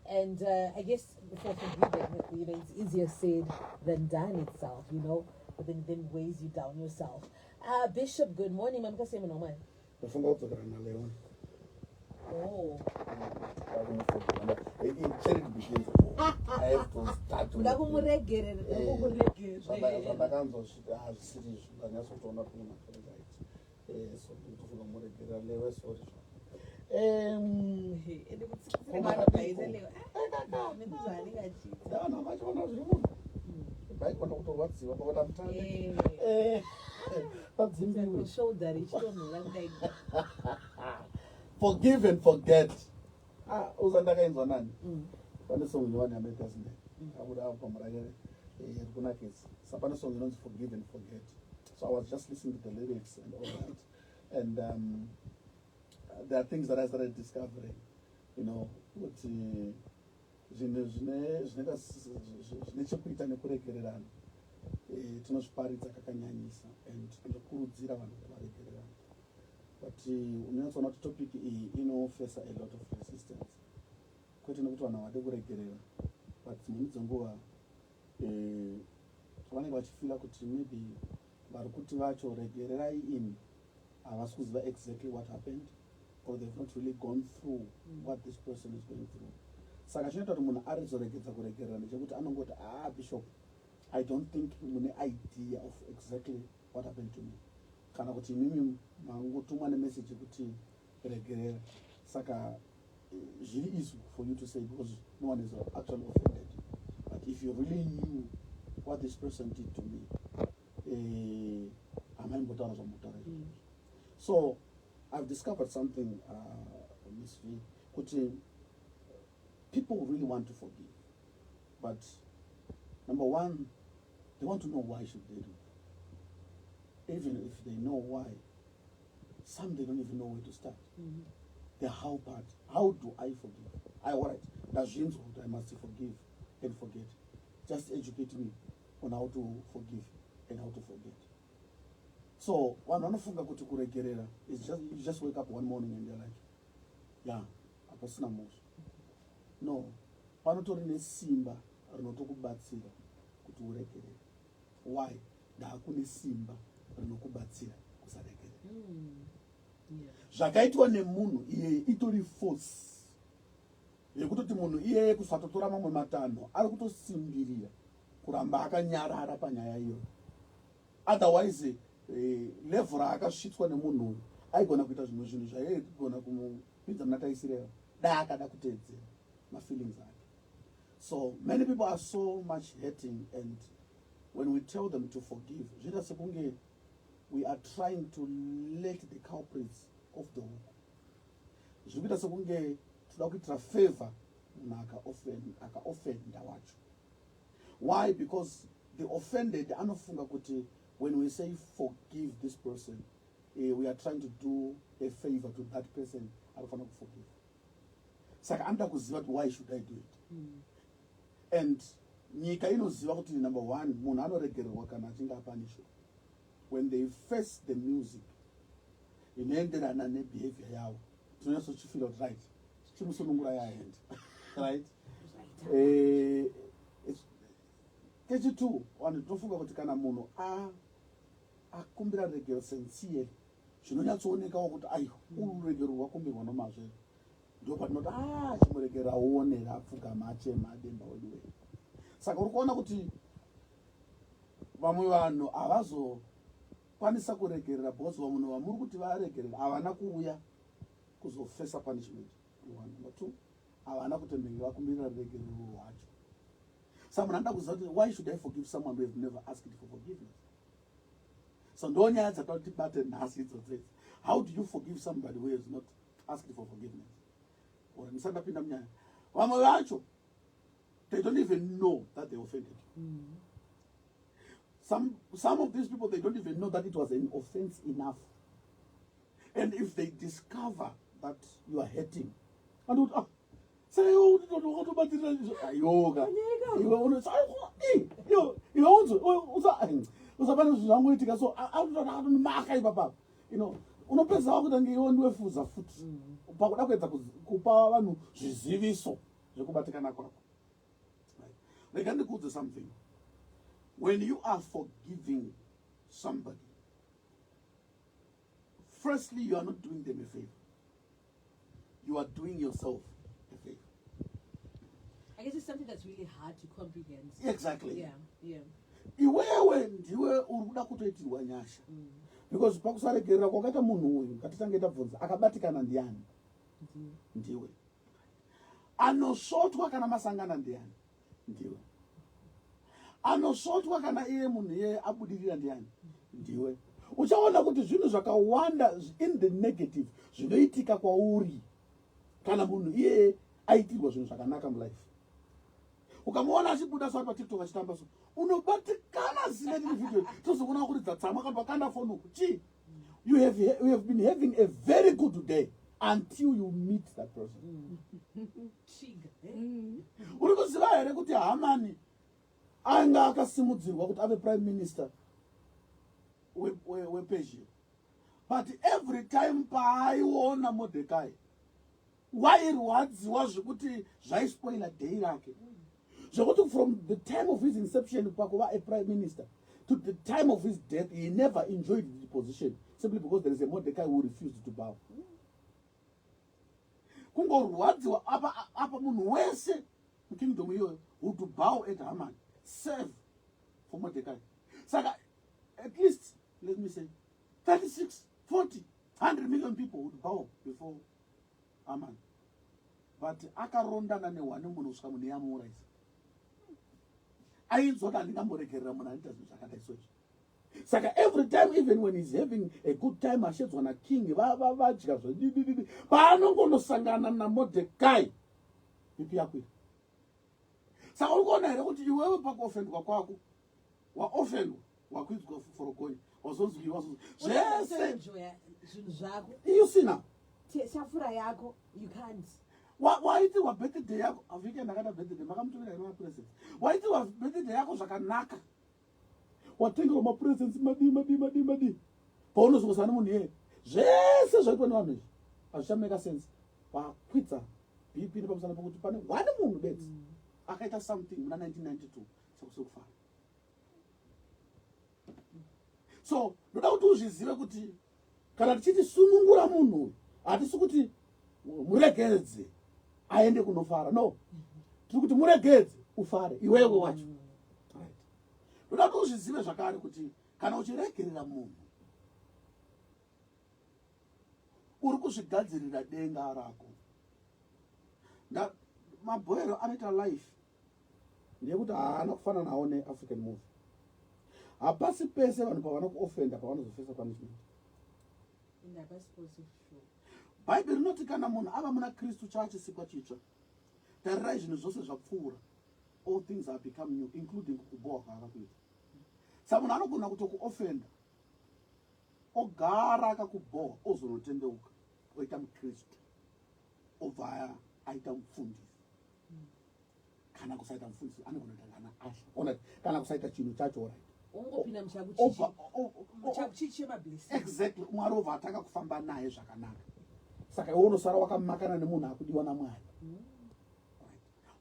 And I guess for forgiving, it's easier said than done itself, but then weighs you down yourself. Bishop, good morning. Mamuka sei, munhu waMwari? Ndofunga kudzokera naLeon. Oh. Charity begins. I have to start. Kuda kumuregerera, kumuregerera. Zvandakanzwa hazvisiri izvo, ndanyatsotoona kuti munhu afeel right. So ndikutofunga kumuregerera Lewe, sorry. Ende kutsikitsira kwaanobhaisa Leo. Ah, nekuzvaanenge achiita. Vanhu vachiona zviri munhu baigona kutorwadziwa pakuti amutande padzimbiwe. Shoulder richitonhora kudai. Forgive and forget. Ah, uzandakainzwa nani? Pane song nyowani yaMatthias Mhere abuda album rake rikunakidza. Sa pane song inonzi "Forgive and Forget". So I was just listening to the lyrics and all that, and there are things that I started discovering kuti zvinhu zvinoita zvine chekuita nekuregererana, tinozviparidza kakanyanyisa and tinokurudzira vanhu kuti varegererana, but unonyatsoona kuti topic iyi inofesa a lot of resistance, kwete nekuti vanhu havade kuregerera, but dzimweni dzenguva vanenge vachifeela kuti maybe vari kuti vacho regererai imi havasi kuziva exactly what happened, or they've not really gone through what this person is going through. Saka chinoita kuti munhu arizoregedza kuregerera ndechekuti anongoti, "Ah, Bishop, I don't think mune idea of exactly what happened to me," kana kuti, "Imimi mangotumwa nemessage yekuti regerera, saka zviri easy for you to say because no one is actually offended. But if you really knew what this person did to me, hamaimbotaura zvamutaura izvozvo." So I've discovered something, Miss V, kuti people really want to forgive, but number one, they want to know why should they do it. Even if they know why, some, they don't even know where to start, the how part. How do I forgive? I, all right, ndazvinzwa kuti I must forgive and forget. Just educate me on how to forgive and how to forget. So vanhu vanofunga kuti kuregerera is just you just wake up one morning and you're like, "Yeah, hapasina mhosva." No, panotori nesimba rinotokubatsira kuti uregerere. Why? Ndaakune simba rinokubatsira kusaregerera. Zvakaitwa nemunhu iyeye itori force yekutoti munhu iyeye kusatotora mamwe matanho, ari kutosimbirira kuramba akanyarara panyaya iyoyo. Otherwise, level raakasvitswa nemunhu uyu, aigona kuita zvimwe zvinhu zvaigona kumupinza muna taisireva dai akada kuteedzera mafeelings ake. So many people are so much hurting, and when we tell them to forgive, zvinoita sekunge we are trying to let the culprits off the hook. Zviri kuita sekunge toda kuitira favor munhu akaofenda wacho. Why? Because the offended anofunga kuti when we say forgive this person, we are trying to do a favor to that person anofanira kuforgive. Saka anoda kuziva kuti why should I do it? And nyika inoziva kuti number one, munhu anoregererwa kana achinge apunishwa. When they face the music inoenderana nebehavior yavo, tinonyatsochifeela kuti right, chimusunungura yaenda, right? Kechi2, vanhu tinofunga kuti kana munhu akumbira regero sincerely, zvinonyatsoonekawo kuti aiwa, ururegero rwakumbirwa nomazvo, ndo patinoti, "A, chimuregera aonera, apfugama, achema, ademba wedu wei." Saka uri kuona kuti vamwe vanhu havazokwanisa kuregerera because vamwe vamuri kuti varegerera havana kuuya kuzofesa punishment, one. Number two, havana kutembenge vakumbirira ruregerero rwacho. Saka munhu anoda kuziva kuti why should I forgive someone who have never asked for forgiveness? So ndo nyaya dzatoda tibate nhasi idzodzo idzi. How do you forgive somebody who has not asked for forgiveness? Or ndisati ndapinda munyaya, vamwe vacho, they don't even know that they offended you. Some of these people, they don't even know that it was an offense enough. And if they discover that you are hurting, vanoti, "Ah, saka iwe wakatobatirira ayoka iwe iwe unzwe usapane zvinhu zvangoitika." So akutonomaka ipapapa, unopedza wakutange iwe ndiwe fuza futi pakuda kuedza kupa vanhu zviziviso. Zvekubatikana kwako. Rega ndikuudze something. When you are forgiving somebody, firstly, you are not doing them a favor. You are doing yourself a favor. I guess it's something that's really hard to comprehend. Exactly. Yeah. Iwewe ndiwe uri kuda kutoitirwa nyasha, because pakusaregerera kwakaita munhu uyu, ngatitange tabvunza, akabatikana ndiani? Ndiwe. Ndiwe. Anosvotwa kana masangana ndiani? Ndiwe. Anosvotwa kana iye munhu iyeye abudirira ndiani? Ndiwe. Uchaona kuti zvinhu zvakawanda in the negative zvinoitika kwauri kana munhu iyeye aitirwa zvinhu zvakanaka mulife. Ukamuona achibuda so ari paTikTok achitamba so, unobatikana zine video, tozokuona kuridza tsamwa kana pakanda foni uku chii. You have been having a very good day until you meet that person. Trigger. Eh? Uri kuziva here kuti Hamani anga akasimudzirwa kuti ave prime minister wePersia, but every time paaiona Mordecai wairwadziwa zvekuti zvaispoila day rake, zvekuti from the time of his inception pakuva a prime minister to the time of his death, he never enjoyed the position, simply because there is a Mordecai who refused to bow. Kungorwadziwa apa apa, munhu wese mukingdom iyoyo would bow at Haman save for Mordecai. Saka at least, let me say, 36, 40, 100 million people would bow before Haman, but akarondana nehwane munhu kusvika munhu yamuuraisa. Ainzwa kuti handingamboregerera munhu anoita zvinhu zvakadai soizvi. Saka every time, even when he's having a good time, ashedzwa naking, vadya zvedidididi, paanongonosangana naMordecai, BP yakwira. Saka uri kuona here kuti iwewe pakuofendwa kwako, waofendwa, wakwidzwa forogonya, wazonzwiwa zvese? Enjoya zvinhu zvako. You see now? Tafura yako, you can't. Waitirwa birthday yako weekend, akaita birthday, makamutumira here mapresents? Waitirwa birthday yako zvakanaka, watengerwa mapresents, madii madii madii madii. Paunozongosana nemunhu iyeye, zvese zvaitwa nevanhu izvi hazvichameka sense. Wakwidza BP nepamusana pekuti pane one munhu bedzi akaita something muna 1992 chakusekufara. So ndoda kuti uzvizive kuti kana tichiti sunungura munhu uyu, hatisi kuti muregedze aende kunofara. No, tiri kuti muregedze ufare iwewe wacho. Right. Ndoda kuti uzvizive zvakare kuti kana uchiregerera munhu, uri kuzvigadzirira denga rako. Mabhoero anoita life ndeyekuti haana kufananawo neAfrican movie. Hapasi pese vanhu pavanokuofenda pavanozofesa punishment. And hapasi pose, sure. Bhaibheri rinoti kana munhu ava muna Kristu, chaachisikwa chitsva. Tarirai, zvinhu zvose zvapfuura, all things have become new, including kukubohwa kwaakakuita. Saka munhu anogona kutokuofenda, ogara akakubhohwa, ozonotendeuka, oita mukristu, obva aita mufundisi. Kana kusaita mufundisi, anogona kuita kana asha ona, kana kusaita chinhu chacho, right? Ungopinda Obva muchakuchichi chemablessing. Exactly. Mwari obva atanga kufamba naye zvakanaka. Saka iwe unosara wakamakana nemunhu akudiwa naMwari. Right.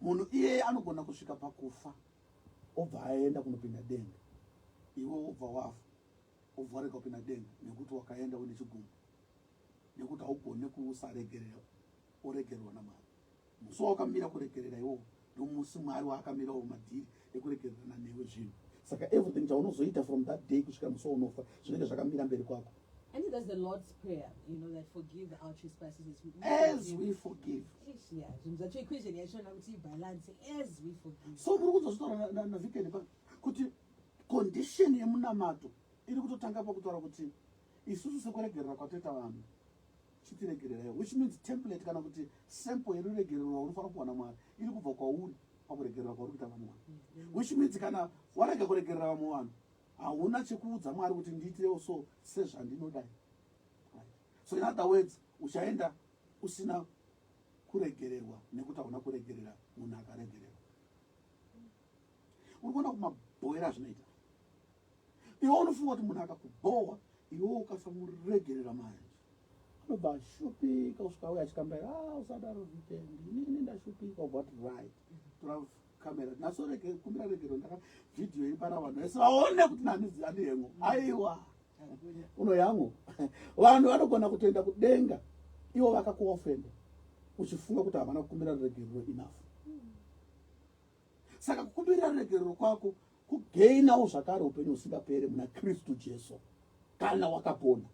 Munhu iyeye anogona kusvika pakufa, obva aenda kunopinda denga. Iwe wobva wafa, obva warega kupinda denga nekuti wakaenda une chigumbu, nekuti haugone kusaregerera oregererwa naMwari. Musi wawakamira kuregerera iwowo ndomusi Mwari waakamirawo madhiri ekuregererana newe zvinhu. Saka everything chaunozoita from that day kusvika musi waunofa zvinenge zvakamira mberi kwako. I think that's the Lord's prayer, that forgive our trespasses as we as we forgive. Eish, yeah, zvinhu zvacho, equation yachona kuti ibalance, as we forgive. So muri kuzozvitaura naVikeni pa kuti condition yemunamato iri kutotanga pakutaura kuti isusu sekuregerera kwatoita vanhu, chitiregererai, which means template kana kuti sample yeruregerero rwaunofanira kuwana Mwari iri kubva kwauri pakuregerera kwauri kuita vamwe vanhu, which means kana warega kuregerera vamwe vanhu, hauna chekuudza Mwari kuti ndiitirewo so sezvandinodai. Right. So in other words, uchaenda usina kuregererwa nekuti hauna kuregerera munhu akaregererwa. Uri kuona kumabhoera zvinoita? Iwe unofunga kuti munhu akakubhowa, iwe ukasamuregerera manje. Anobva ashupika kusvika auya achikambaira, ah, usadaro Vitendi, inini ndashupika. Ubva wati right, tora kamera naso rege kumbira regero, ndaka vhidhiyo iri pana vanhu vese vaone kuti nani andi hengo. Aiwa, unoyango vanhu vanogona kutoenda kudenga ivo vakakuofenda uchifunga kuti havana kukumbira ruregerero enough. Saka kukumbirira ruregerero kwako kugainawo zvakare upenyu husingapere muna Kristu Jesu kana wakapona.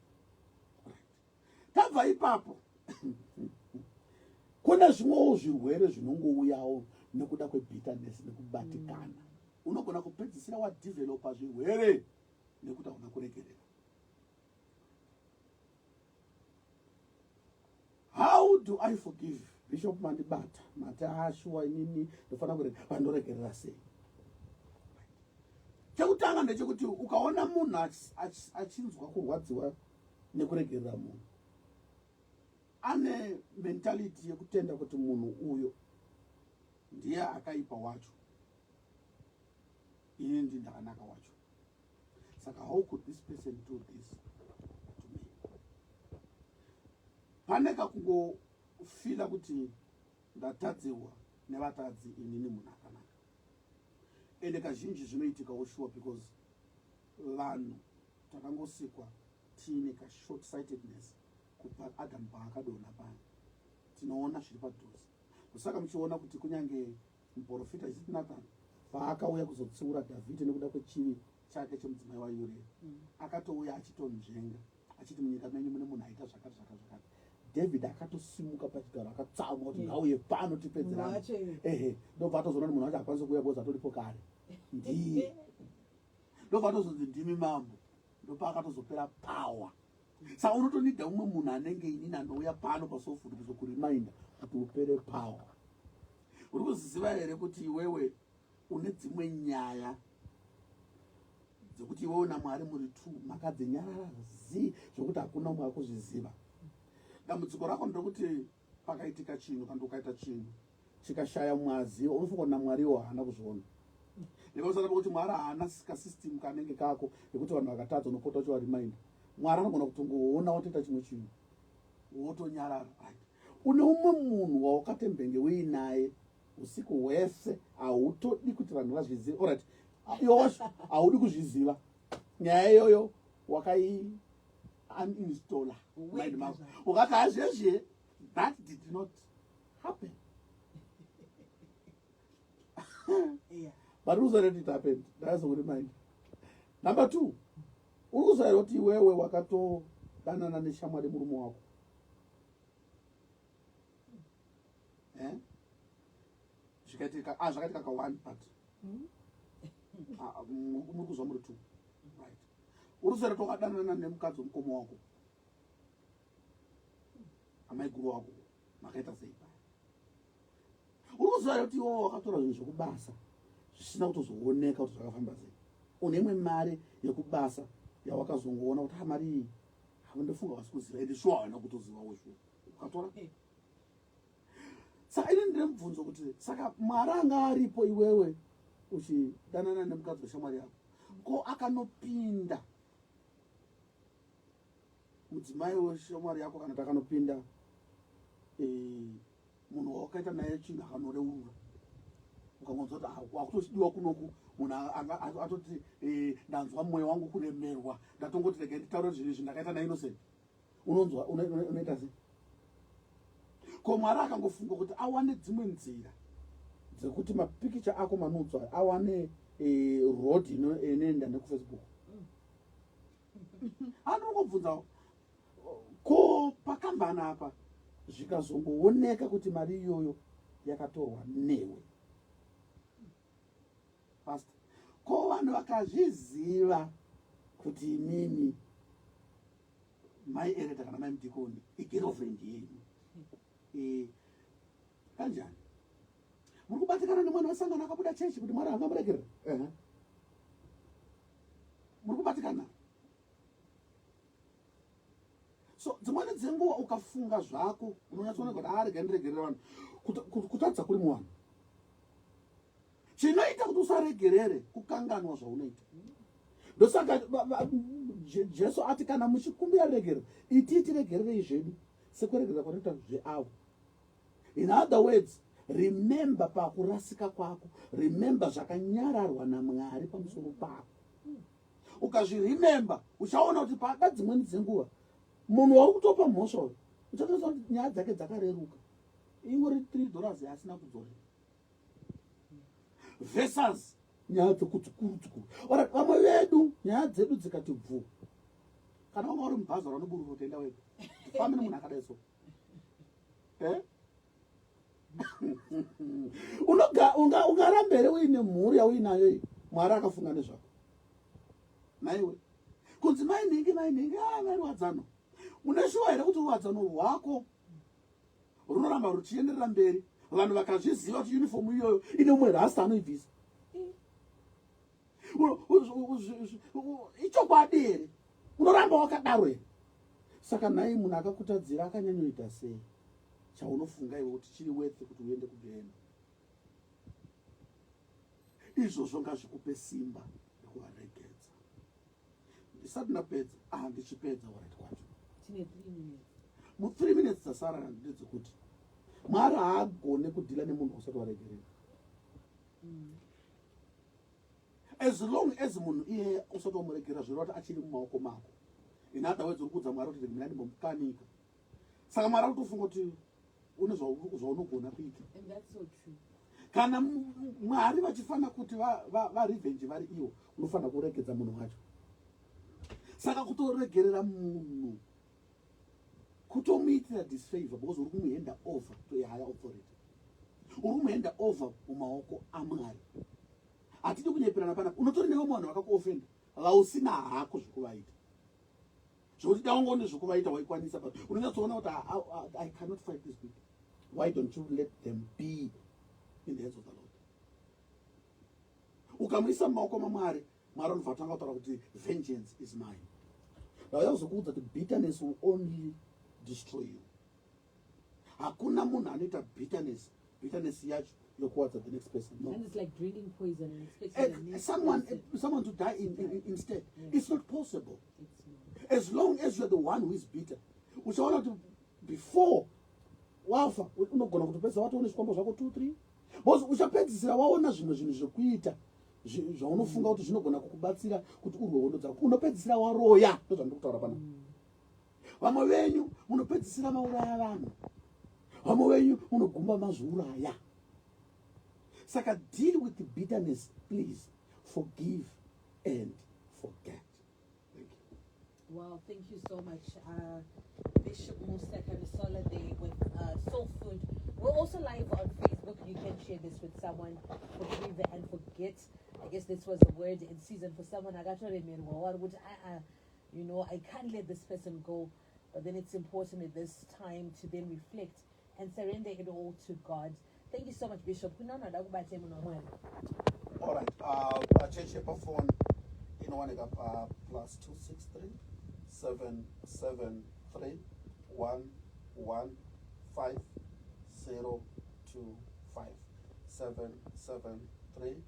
Tabva ipapo, kune zvimwewo zvirwere zvinongouyawo nekuda kwebitterness nekubatikana. Unogona kupedzisira wadevelopa zvirwere nekuti hauna kuregerera. How do I forgive? Bishop mandibata, mati ashuwa inini ndofanira kuregerera, vandoregerera sei? Chekutanga ndechekuti ukaona munhu achinzwa kurwadziwa nekuregerera munhu, ane mentality yekutenda kuti munhu uyo ndiye akaipa wacho, ini ndi ndakanaka wacho. Saka how could this person do this to me? Pane kakungofila kuti ndatadzirwa nevatadzi, inini munhu akanaka. Ende kazhinji zvinoitikawo sure, because vanhu takangosikwa tiine kashort sightedness kubva Adamu paakadonha paya. Tinoona zviri padhuze. Ndosaka muchiona kuti kunyange muprofita isiti Nathan paakauya kuzotsiura Dhavhidhi nekuda kwechivi chake chemudzimai waUria, akatouya achitonzvenga achiti, munyika menyu mune munhu aita zvakati zvakati zvakati. David akatosimuka pachigaro akatsamwa kuti ngauye pano tipedzerane. Ehe, ndobva atozoona kuti munhu wacho akwanisi kuuya because atoripo kare ndiye. Ndobva atozonzi ndimi mambo, ndopaakatozopera power. Saka unotonida umwe munhu anenge inini anouya pano paSoulfood kuzokurimainda kuti upere power. Uri kuziva here kuti iwewe une dzimwe nyaya dzekuti iwewe naMwari muri two makadzinyarara zi zvokuti hakuna umwe akuzviziva? Dambudziko rako nderekuti pakaitika chinhu kana ukaita chinhu chikashaya mumwe aziva, unofunga kuti naMwariwo haana kuzviona, nepamusana pekuti Mwari haana kasystem kanenge kako yekuti vanhu vakatadza unopota uchivaremind. Mwari anogona kutongoona watoita chimwe chinhu wotonyarara. Right, une umwe munhu wawakatembenge uinaye usiku hwese, hautodi kuti vanhu vazvizive. Alright, iwe wacho haudi kuzviziva. Nyaya iyoyo wakai uninstalla mind mako, ukati hazvezve, that did not happen. But uri kuziva it happened, ndazokuremind. Number two, uri kuziva kuti iwewe wakatodanana neshamwari murume wako, eh? Zvikaitika, ah, zvakaitika ka1, but ah, muri kuzwa muri two, right? Uri kuziva kuti wakadanana nemukadzi wemukoma wako, amaiguru wako, makaita sei paya? Uri kuziva kuti iwowo wakatora zvinhu zvekubasa zvisina kutozooneka kuti zvakafamba sei? Une imwe mari yekubasa yawakazongoona kuti ha, mari iyi havandofunga vasi kuziva, ende shuwa havana kutozivawo, shuwa ukatora. Saka ini ndine mubvunzo kuti saka Mwari anga aripo iwewe uchidanana nemukadzi weshamwari yako, ko akanopinda mudzimai weshamwari yako, kana kuti akanopinda munhu wawakaita naye chinhu akanoreurura, ukangonzwa kuti ah, wakutochidiwa kunoku, munhu atoti ndanzwa mwoyo wangu kuremerwa, ndatongoti regai nditaure zvinhu izvi ndakaita naInnocent, unonzwa unoita sei? Ko Mwari akangofunga kuti awane dzimwe nzira dzekuti mapikicha ako manutswa awane road inoenda nekuFacebook, anongobvunzawo ko pakambani apa zvikazongooneka kuti mari iyoyo yakatorwa newe, pastor, ko vanhu vakazviziva kuti imimi mai ereta kana mai mudhikoni igirlfriend yenyu, kanjani? Muri kubatikana nemwana wesangano akabuda chechi kuti Mwari haangamuregerera. Muri kubatikana. So dzimweni dzenguva ukafunga zvako unonyatsoona kuti arega ndiregerera vanhu. Kutadza kuri muvanhu. Chinoita kuti usaregerere kukanganwa zvaunoita. Ndosaka Jesu ati kana muchikumbira regerero, itii tiregererei zvedu sekuregerera kwatinoita zveavo. In other words, remember pakurasika kwako, remember zvakanyararwa naMwari pamusoro pako. Ukazviremember, uchaona kuti pada dzimweni dzenguva munhu wauri kutopa mhosva uyu, uchatoona kuti nyaya dzake dzakareruka, ingori $3 yaasina kudzorera versus nyaya dzekudzikuru dzikuru. Alright, vamwe vedu nyaya dzedu dzikati bvu, kana wanga uri mubhazi ranoburuka, kutoenda wega, tifambi nemunhu akadai so. Eh? Ungaramba here uine mhuri yauinayo iyi? Mwari akafunga nezvako naiwe kunzi mai nhingi, mai nhingi, ah, mai ruwadzano. Une shuwa here kuti ruwadzano rwako runoramba ruchienderera mberi vanhu vakazviziva kuti uniform iyoyo ine umwe rasta anoibvisa? Ichokwadi here? Unoramba wakadaro here? Saka nhai, munhu akakutadzira akanyanyoita sei chaunofunga iwe kuti chiri worth kuti uende kugehena? Izvozvo ngazvikupe simba rekuvaregedza. Ndisati ndapedza, ah, ndichipedza, alright, kwacho Tine 3 minutes. Mu3 minutes dzasara ndedzekuti Mwari haagone kudeala nemunhu usati waregerera. As long as munhu iyeye usati wamuregera, zvireva kuti achiri mumaoko mako. In other words, uri kuudza Mwari kuti mina ndimbomukanika. Saka Mwari ari kutofunga kuti une zvaunogona kuita. And that's so true. Kana Mwari vachifanira kuti varevenge vari ivo, unofanira kuregedza munhu wacho. Saka kutoregerera munhu kutomuitira disfavor, because uri kumuhanda over to a higher authority, uri kumuhanda over mumaoko aMwari. Hatidi kunyeperana panapa. Unotori newe munhu vakakuofenda vausina hako zvekuvaita, zvokuti daunga une zvekuvaita waikwanisa, but unonyatsoona kuti I cannot fight these people. Why don't you let them be in the hands of the Lord? Ukamuisa mumaoko maMwari, Mwari anobva atanga kutaura kuti vengeance is mine. Ndauya kuzokuudza kuti bitterness will only destroy you. Hakuna munhu anoita bitterness, bitterness yacho yokuwadza the next person, no. And it's like drinking poison and expecting the next someone person. Someone to die instead. It's not possible. It's not. As long as you're the one who is bitter, uchaona kuti before wafa unogona kutopedzisa watoone zvikwambo zvako 2 3, because uchapedzisira waona zvimwe zvinhu zvekuita zvaunofunga kuti zvinogona kukubatsira kuti urwe hondo dzako. Unopedzisira waroya. Ndozvandiri kutaura pana. Vamwe venyu munopedzisira mauraya vanhu, vamwe venyu munogumba mazviuraya. Saka deal with the bitterness, please. Forgive and forget. Thank you. Wow, thank you so much, Bishop Musa Kamisola there with Soul Food. We're also live on Facebook. You can share this with someone. Forgive and forget. I guess this was a word in season for someone. I got to remember, I can't let this person go. But then it's important at this time to then reflect and surrender it all to God. Thank you so much, Bishop. Kunana ndakubate muno mwana. All right. Pachechi pafoni inowanika pa +263 773 115 025, 773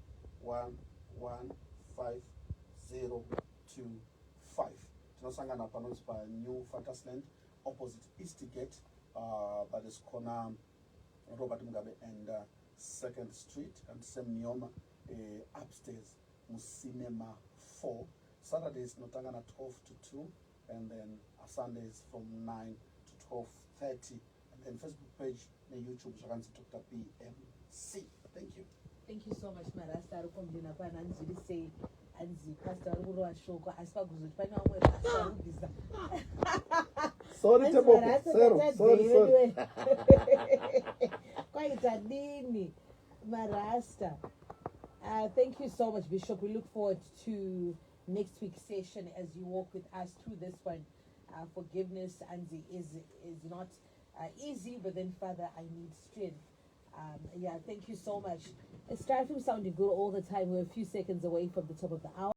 115 025. Tinosangana panonzi paNew Fantasland, opposite Eastgate, that is corner Robert Mugabe and Second Street and Sam Nujoma, upstairs mucinema 4. Saturdays tinotanga na 12 to 2 and then Sundays from 9 to 12:30. And then Facebook page neYouTube zvakanzi Dr BMC. Thank you. Thank you so much. Marasta ari kucomplaina pano, hanzi sei, hanzi pastor ari kurova shoko asi paguzoti pane vamwe rasta ari kubvisa. Sorry. Hanzi Teboko. marasta Sorry, sorry, sorry. Kwaita dini marasta. Thank you so much, Bishop. We look forward to next week's session as you walk with us through this one. Forgiveness and is not easy, but then, Father, I need strength. Yeah, thank you so much. It's Skyfilm sounding good all the time. We're a few seconds away from the top of the hour.